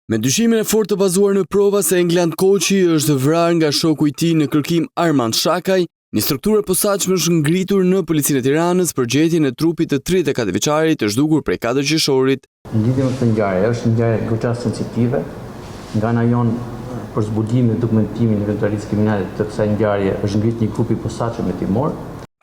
Me dyshimin e fortë të bazuar në prova se England Koçi është vrarë nga shoku i tij në kërkim Armand Shakaj, një strukturë e posaçme është ngritur në Policinë e Tiranës për gjetjen e trupit të 34 vjeçarit të zhdukur prej 4 qershorit. Në lidhje me këtë ngjarje, është një ngjarje goxha sensitive, nga ana jonë për zbulimin dhe dokumentimin e veprimtarisë kriminale të kësaj ngjarje është ngritur një grup i posaçëm hetimor.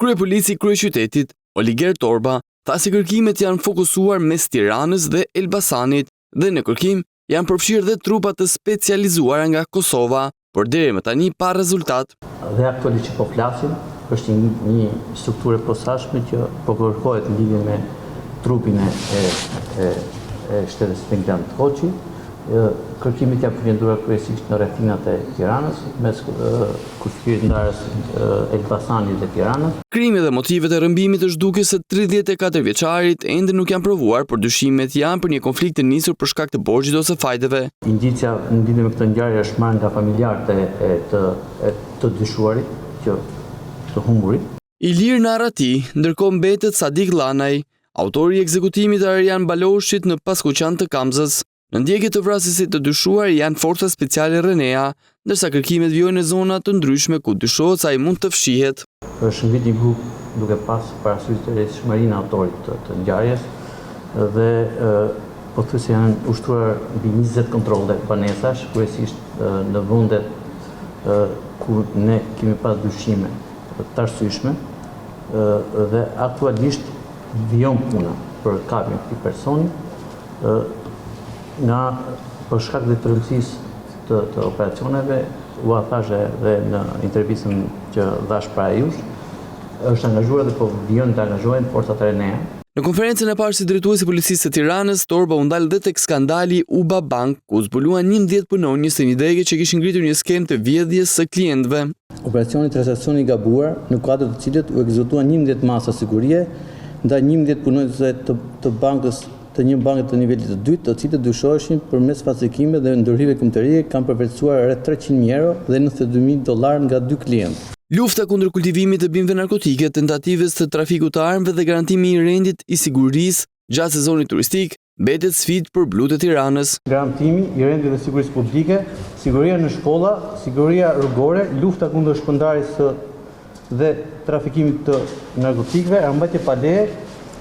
Kryepolici i kryeqytetit, Oliger Torba, tha se kërkimet janë fokusuar mes Tiranës dhe Elbasanit dhe në kërkim janë përfshirë dhe trupa të specializuara nga Kosova, por deri më tani pa rezultat. Dhe aktualisht që po flasim, është një, një strukturë e posaçme që po kërkohet në lidhje me trupin e, e, e, e shtetasit England Koçi. Kërkimet janë përqendruar kryesisht në rrethinat e Tiranës, mes kufirit ndarës Elbasanit dhe Tiranës. Krimi dhe motivet e rrëmbimit të zhdukjes së 34 vjeçarit ende nuk janë provuar, por dyshimet janë për një konflikt të nisur për shkak të borxhit ose fajdeve. Indicia në lidhje me këtë ngjarje është marrë nga familjarët e, e të e të dyshuarit që të humburit. I lirë në arrati, ndërkohë mbetet Sadik Llanaj, autori i ekzekutimit të Arjan Baloshit në Paskuqan të Kamzës. Në ndjekje të vrasësit të dyshuar janë forcat speciale Renea, ndërsa kërkimet vijojnë në zona të ndryshme ku dyshohet se ai mund të fshihet. Është ngritur një grup duke pas parasysh rrezikshmërinë e autorit të, të ngjarjes dhe pothuajse janë ushtruar mbi 20 kontrolle banesash, kryesisht në vendet ku ne kemi pas dyshime të arsyeshme dhe aktualisht vijon puna për kapjen e këtij personi Nga për shkak dhe të rëndësisë të, të operacioneve, ua thashë dhe në intervistën që dhashë para jush, është angazhuar dhe po vijojnë të angazhohen forcat RENEA. Në konferencën e parë si drejtues i Policisë së Tiranës, Torba u ndal dhe tek skandali UBA Bank, ku u zbuluan 11 punonjës të një dege që kishin ngritur një skemë të vjedhjes së klientëve. Operacioni Transaksioni i gabuar, në kuadër të cilit u ekzekutuan 11 masa sigurie ndaj 11 punonjësve të, të bankës të një banke të nivelit të dytë, të cilët dyshoheshin përmes falsifikimeve dhe ndërhyrjeve kompjuterike kanë përvetësuar rreth 300.000 euro dhe 92.000 dollarë nga dy klientë. Lufta kundër kultivimit të bimëve narkotike, tentativës të trafikut të armëve dhe garantimi i rendit i sigurisë gjatë sezonit turistik mbetet sfidë për blutë e Tiranës. Garantimi i rendit dhe sigurisë publike, siguria në shkolla, siguria rrugore, lufta kundër shpërndarjes së dhe trafikimit të narkotikëve, armëmbajtje pa leje,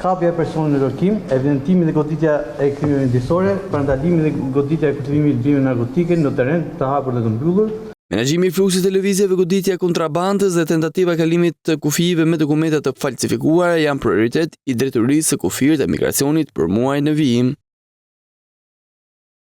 kapja e personave në kërkim, evidentimi dhe goditja e krimeve mjedisore, parandalimi dhe goditja e kultivimit të bimëve narkotike në terren të hapur dhe të mbyllur. Menaxhimi i fluksit të lëvizjeve, goditja e kontrabandës dhe tentativa e kalimit të kufijve me dokumenta të falsifikuara janë prioritet i Drejtorisë së Kufirit dhe Migracionit për muajt në vijim.